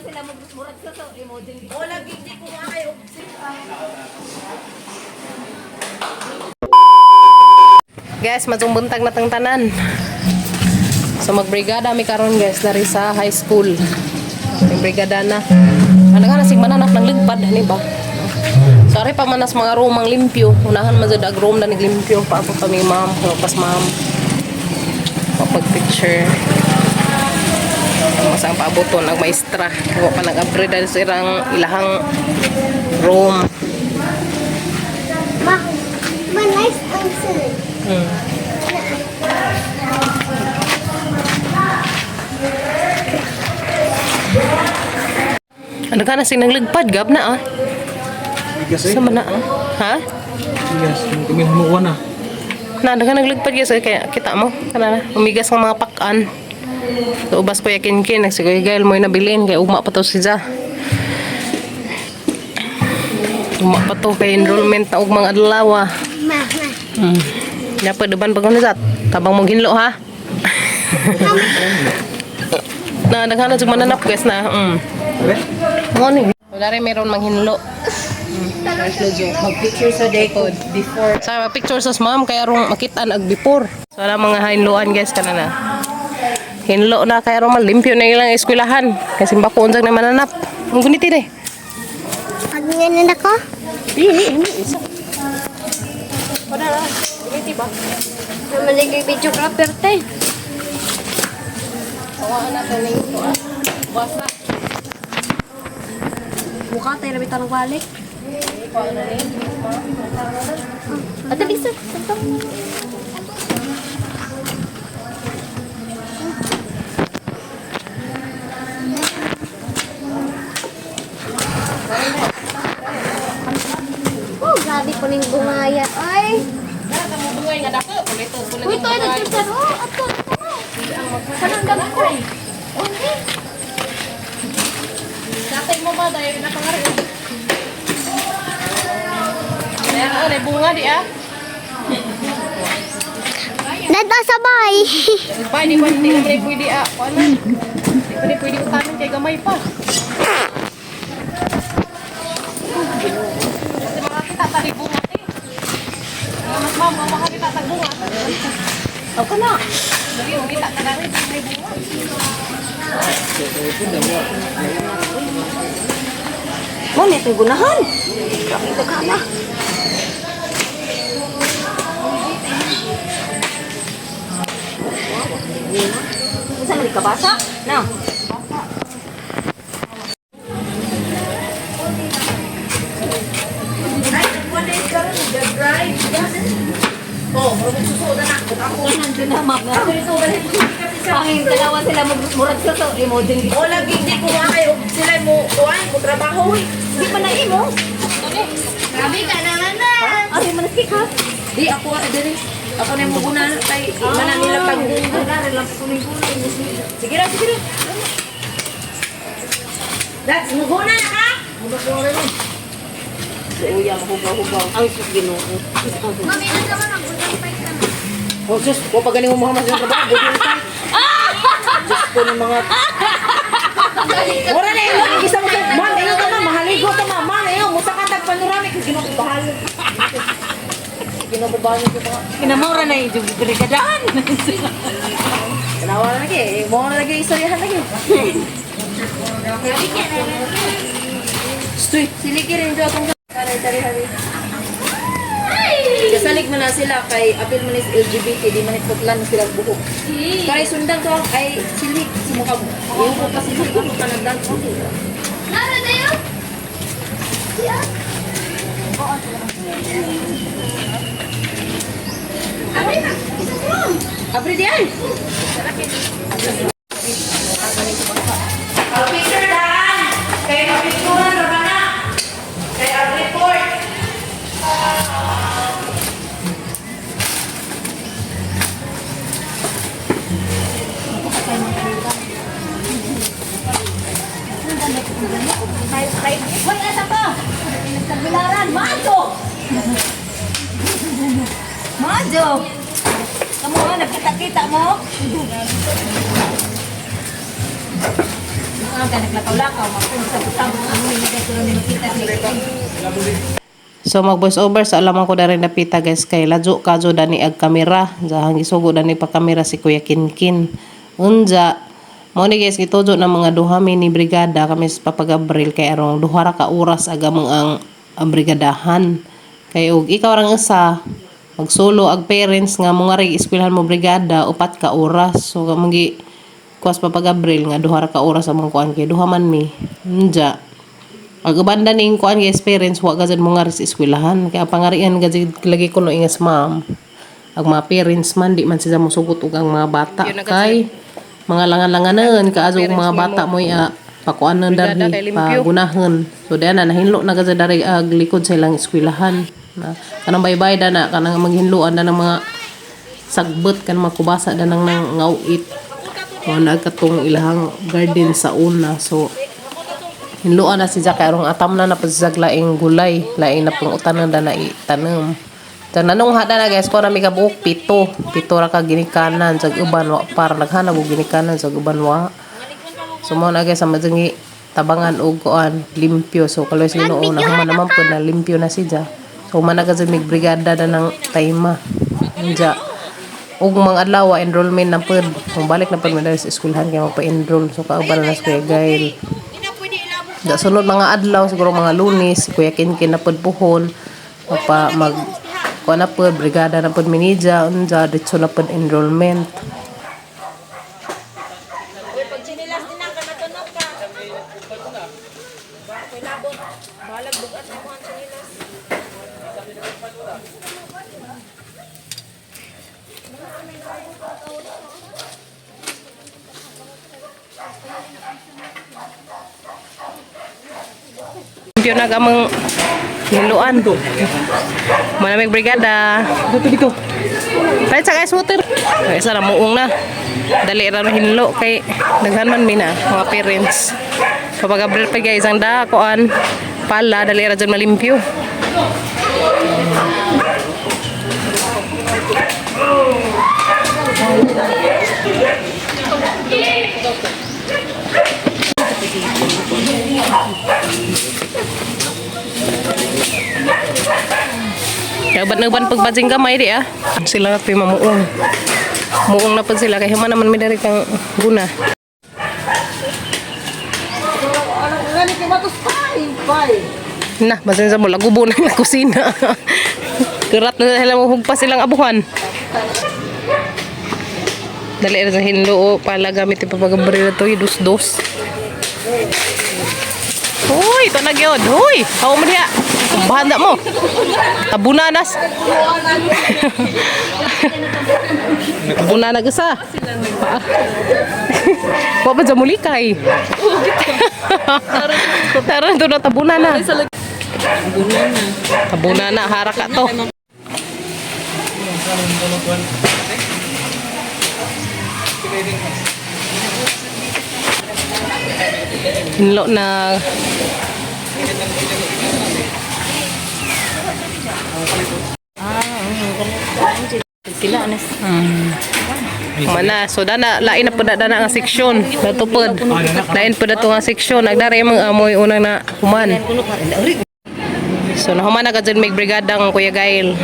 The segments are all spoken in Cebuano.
Sila murag sa emoji. O lagi di ko nga kayo. Guys, maayong buntag na tang tanan. So magbrigada mi karon, guys, dari sa high school. May brigada na. Ano ka na sig mananap ng ligpad ni ba? Sorry pa man nas mga room ang limpyo. Unahan man jud ag room na naglimpyo pa ako kami, ma'am, pas ma'am. Papag picture. Mas ang paaboton ang maestra. Wa pa nag-upgrade dahil sa irang ilahang room. Ma, ma, nice answer. Ano ka na sing nagligpad gab na ah. Bigas eh. Sa man na ah. Ha? Bigas. Kami humukuha na. Na, ka nagligpad, guys, kaya kita mo kana na umigas ng mga pakan. So, ubas ko yakin kin nagsigoy gail mo nabilin kay ugma pa to siya. Ugma pa to kay enrollment na og mga adlaw ah. Ma, ma. Napa deban pag zat. Tabang mong hinlo ha. Na daghan na jud mananap, guys, na. Okay? Mo ni. Wala rin meron manghinlo. Mag-picture sa day ko before. Sa picture sa ma'am kaya rong makita ag before. So wala mga hinloan, guys, kana na. Hinlo na kaya rong malimpyo na ilang eskwelahan. Kasi bako unsang na mananap. Ang guniti de. Pag ngayon ako, Isa. Wala na. Guniti ba? Namaligay videographer te. Sawaan na to ning ito ah. Basta. Mukha tayo na tanong balik. Ate Lisa, tantong. Oh, grabe ko ning bungaya. Ay, Bungay nga dako. Kulito uy, to ay nagtsan. Oh, ato, ato. Kanang dako. Okay. Natay mo ba dahil napangari. Kaya ano, bunga di ah. Dada sabay. Pa, di ko hindi naman pwede ah. Wala. Di pa ni pwede utamin kay gamay pa. Kasi makakita ta bunga te. Mas ma'am, makakita ta bunga. Ako na. Dali, makita ta na rin may bunga. Mo ni itong gunahan. Grabe ka na. Saan na kabasa? Na. Ay, one day ka rin, drive. Oh, marunong susuod na ako. Ako. Nandun na, ma'am. Pangin, dalawa sila murag sa emoji. O lagi di ko nga kayo. Sila mo, kuhan, ko trabaho eh. Di pa na imo. Grabe ka naman na. Ay, manasik ha. Di, ako ah, diri. Ako na mo guna kay mana nila pag. Sige ra, sige ra. That's muguna na ka. Uya, mahugaw-hugaw. Ay, sus, Ginoo. Mami, ano naman ang gudang pa ka na? Oh, sus, wa pa galing mo Muhammad sa trabaho. Budol ka. Diyos ko ng mga. Wala na yun, isa mo ka. Ma'am, ayaw ka ma'am, mahaligo ka ma'am. Ma'am, ayaw, musa ka tag panoramic. Ginoo ko bahalo. Ginoo ko bahalo sa mga. Kinamura na yung brigadaan. Tanawa na lagi, mo na lagi istoryahan lagi. Stoy, siligi rin do akong karay tari hari. Kasalig man na sila kay apil man is LGBT di man putlan na sila buhok. Karay sundan to ay silig sumuka mo. Yung ko pa silig ko pa nagdance. Nara dayo. Abri diyan. Picture daan. Kay mapicturan ra ba na? Kay ang report. Hoy, asa ka? Nagkabilaran, Majo! Majo! Kamu ha, nagkita-kita mo? Naglakaw-lakaw, mapunta-sabot ang mga makita. So mag voice over sa alaman ko na rin napita guys kay ladyo kadyo dani ag kamera. Jahang gisugo dani pa kamera si Kuya Kinkin. Unja mo ni guys gitujo ng mga duha mini brigada kami sa Papa Gabriel kay arong duha ra ka oras aga mong ang brigadahan. Kay og ikaw rang isa magsulo ag parents nga mo nga rin eskwelahan mo brigada 4 ka oras. So kamong gi kuwas Papa Gabriel nga duha ra ka oras among kuan kay duha man mi. Unja ang uban ning kuan guys parents wa gazad mo nga sa eskwelahan kaya pangarian gazad lagi kuno ingas ma'am ang mga parents man di man sila mosugot og ang mga bata kay mga langan-langanan kaazo og mga bata mo iya pakuanon darhi pagunahon. So diyan na nahinlo na gazad dari ag likod sa ilang eskwelahan na kanang baybay da na kanang maghinloan na ng mga sagbot kan makubasa da nang nang ngawit mo na katong ilahang garden sa una. So hinloan na si Jack arong atam na napasag laing gulay, laing napong utanan da na itanem. Tananong hada na guys, ko na mi kabuok 7. 7 ra ka ginikanan sa uban wa para naghanap og ginikanan sa uban wa. So mo na guys sa madingi tabangan og kuan limpyo. So kaloy sa Ginoo na human naman pud na limpyo na siya. So human na kasi mig brigada na ng tayma. Unja ug mga adlaw enrollment na pud. Kung balik na pud mi dali sa eskwelahan kay magpa-enroll. So kauban na si Kuya Gail. Da sunod mga adlaw siguro mga Lunes, si Kuya Kinkin na pud puhon magpa mag kuan na pud brigada na pud minija unja diretso na pud enrollment. Limpyo na kamang niluan. Manamig brigada. Dito dito. Tayo sa guys water. Ay, isa na muong na. Dali ra na hinlo kay daghan man mi na mga parents. Papa Gabriel pa guys ang da kuan pala dali ra dyan malimpyo. Uban-uban pagbajing gamay di ah. Sila pa mamuong. Muong na pud sila kay human naman mi diri kang guna. Na, basin sa mo lagubo na ang kusina. Kurat na sila mo hugpas silang abuhan. Dali ra sa hinlo o pala gamit ipapagabril to dos dos. Uy, ito na gyud. Uy, hawo mo diha. Kumbahan na mo. Tabunanas. Tabuna na gasa. Wa pa dyan muli kay. Tara ito na tabuna na. Tabuna na haraka to. Hinlo na. Sila anas. Mana, so dana lain na pud na dana nga seksyon. Natupod. Lain pud na to nga seksyon. Nagdari mga amoy unang na human. So nahuman na ka dyan may brigada ng Kuya Gail.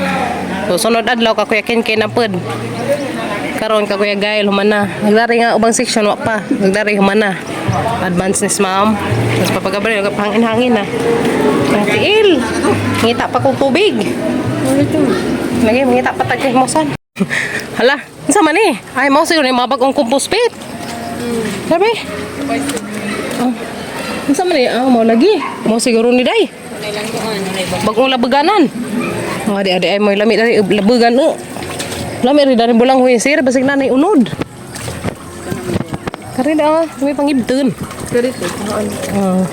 So sunod adlaw ka Kuya Ken na pud. Karon ka Kuya Gail human na. Nagdari nga ubang seksyon wa pa. Nagdari human na. Advance ni ma'am. Tapos papagabriel hangin-hangin na. Ang tiil. Ngita pa kong tubig. Lagi mangita pa tag kay mosan. Hala, unsa man ni? Ay mo siguro ni mga bagong compost pit. Sabi? Oh. Unsa man ni? Ah, mo lagi. Mo siguro ni day. Bagong labaganan. Mga di adi ay mo lami dali labagan o. Lami ri dali bulang huy sir basig na nay unod. Kari da may pangibton. Kari to. Oh.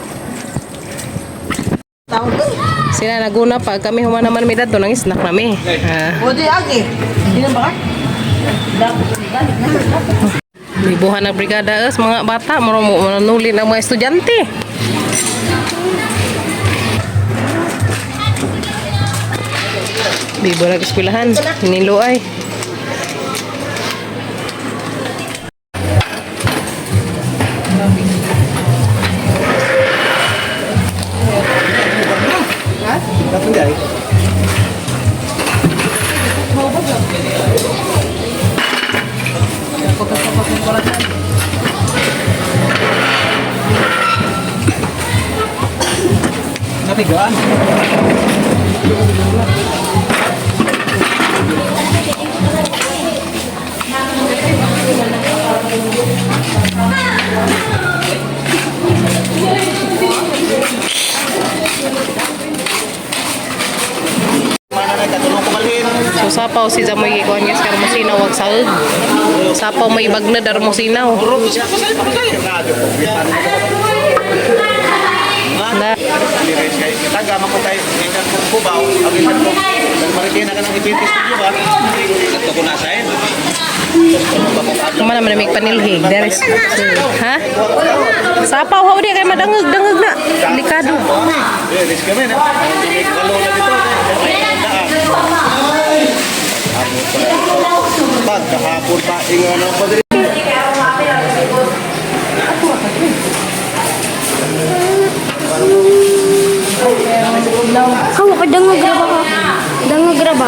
Sila naguna pa kami human naman mi dadto nang snack nami. Ah. O di agi. Hindi na ba ka? Libuhan ng brigada es mga bata muro mo mananuli ng mga estudyante. Libo ng eskwelahan, hinilo ay. Katigaan. So sapaw si Zamoy gikuan guys karon mo sinaw wag saug. Sapaw may bagna dar mo sinaw. Na Taga man ko kay gikan ko Cubao, ang gikan ko Marikina ka ng ipitis ko ba? Ato ko na sa Kuma naman may panilhig. There is, ha? Sapaw haw di kay madangog dangog na. Delikado. Eh, risk kami na. May kalo na dito. Pag kahapon pa ingon ako diri. Kamu ka dangog ra ba ka? Dangog ra ba?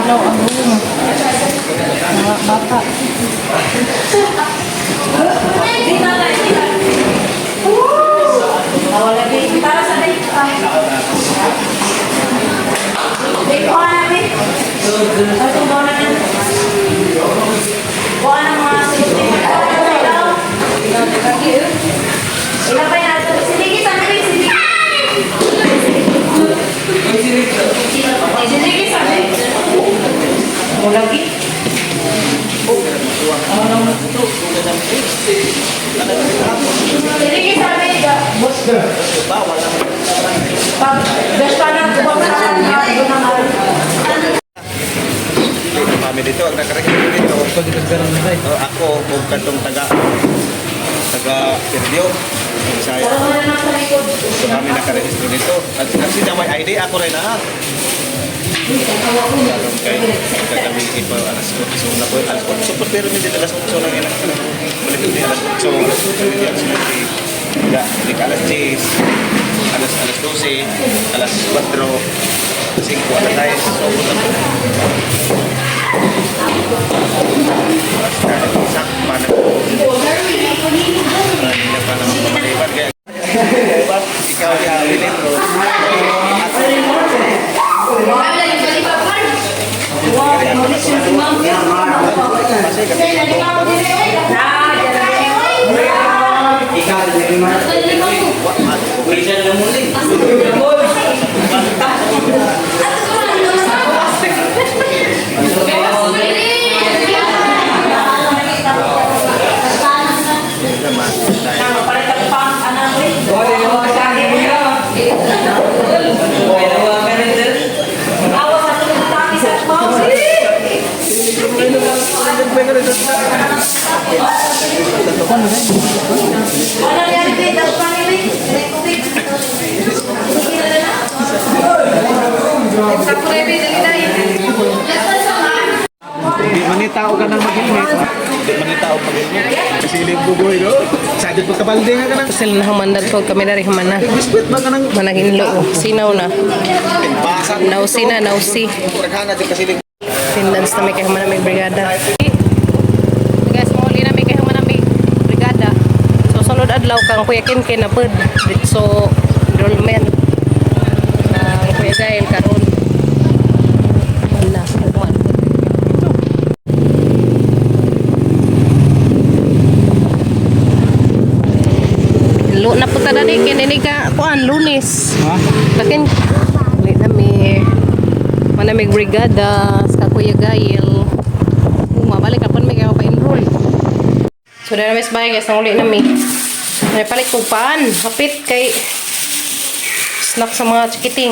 Dito kami dito, ang nakarecord dito. Oh, ako kung katong taga taga Perdio, Bisaya. So kami nakarehistro dito. At kasi na may ID ako rin ah. Karon kay kagabi ipa alas 8 na po alas 8 po pero hindi alas 8 nang ilang balik hindi alas 8 alas 8 hindi alas 9 ya hindi ka alas 10 alas alas 12 alas 4 5 alas 6 so punta po. Sakpa na. Kanina pa naman pamaliban. Kaya ikaw ni Abilin. Di man ni tao ka nang mag-helmet. Di man ni tao mag-helmet. Kasi ilig bugoy no. Sa dito kabalde nga ka nang. Sila na humandad ko kami na rin humana. Biskwit ba ka nang Managinlo. Sinaw na. basa. Nausi na, nausi. Raghana di kasi ilig. Attendance na may kay humana may brigada. Guys, mauli na may kay humana may brigada. So sunod adlaw kang Kuya Kinkin na pud. So enrollment. Ang Kuya Gael karon. Wala, kuan. Lo na punta na ni kini ka kuan Lunes. Ha? Lakin uli na mi manamig brigada sa Kuya Gael. Mabalik na po may kaya pa-enroll. So dara mis bahay guys, nanguli na mi. May palit kog paan, hapit kay snack sa mga chikiting.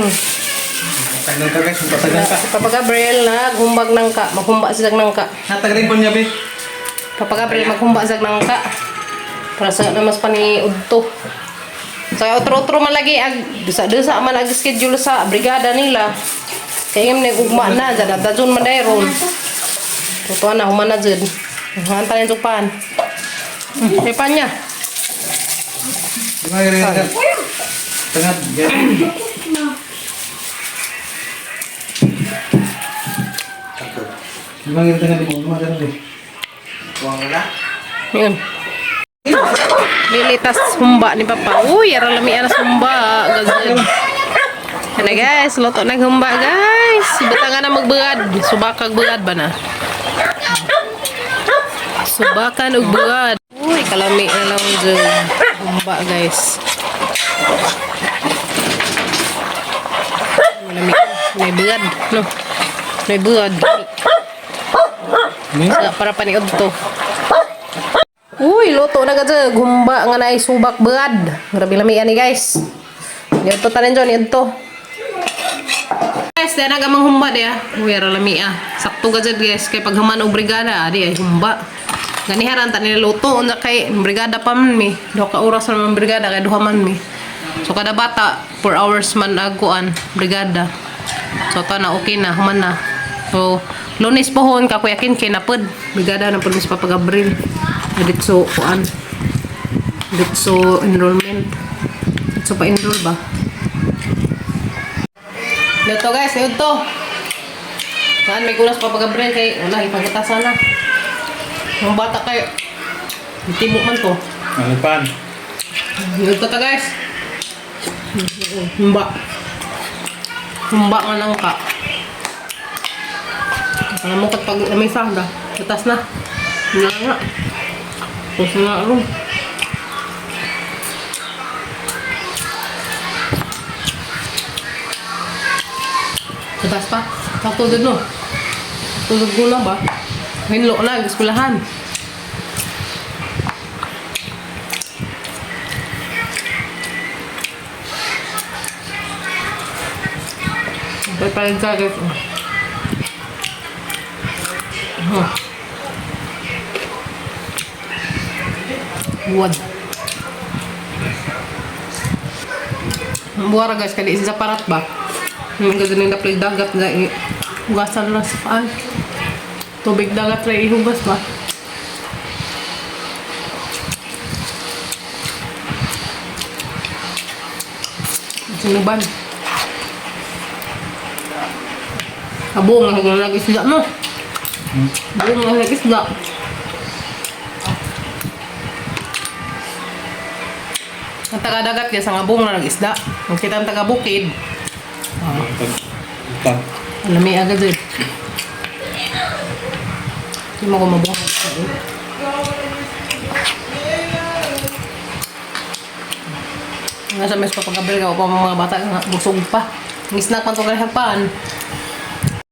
Tagal ka guys, patagal ka. Si Papa Gabriel naghumbag ng ka, maghumba siya ng ka. Natag rin po niya, be. Papa Gabriel maghumba siya ng ka. Para sa na mas pani udto. Sa otro-otro man lagi ag dusa-dusa man ag schedule sa brigada nila. Kay ngam nag ugma na jad dajun man dayron. Totoo na human na jud. Human tanin pan. May pan niya. Di ba, rin ka? Tangad. Yan. Di ba, rin tangad mo? Gumagano, be. Yun. Lilitas humba ni Papa. Uy, ara lami aras humba. Gazed. Ano guys, luto ng humba guys. Buta nga na magbuad. Subakag buad ba na? Subakan og buad. Uy, kalami na lang dyan. Humba guys. Malami. May buad. No. May buad. Para paniod to. Uy, luto na ka Humba nga na subak buad. Grabe lami ani guys. Niadto tanin dyan, niadto. Guys, di na gamang humba diya. Uy, ara lami ah. Sakto ka dyan guys. Kay paghuman og brigada, di ay humba. Ganiharan ta niluto unsa kay brigada pa man mi. Duha ka oras man brigada kay duha man mi. So kada bata 4 hours man aguan brigada. So ta na okay na human na. So Lunes pohon ka Kuya Kin kay napod brigada na pud mis Papa Gabriel. Ditso kuan. Ditso enrollment. Ditso pa enroll ba? Luto guys, luto. Saan may kulas Papa Gabriel kay wala ipagkatasan na. Ang bata kayo. Tibok man to. Ano pan? Luto ta guys. Humba. Humba nga lang ka. Alam mo kapag may saga, tatas na. Wala nga. Tapos na ro. Tatas pa. Pagtulog no. Tulog ko na ba? Hinlo na, eskulahan. Prepare ka guys. Huh. Buwad. Buwara guys, kali isa parat ba? Yung ganun na play dagat na hugasan lang sa paan. Tubig dagat ra ihugas ba? Sinuban. Abo nga nga lagi isda no. Abo nga lagi isda. Ang taga-dagat kaya sa nga buong na nag-isda. Ang kita ang taga-bukid. Pan. Alami agad eh. Hindi mo ko mabuhay. Nga sa mes papagabel ka pa mga bata nga busog pa. Ang snack man to kay hapan.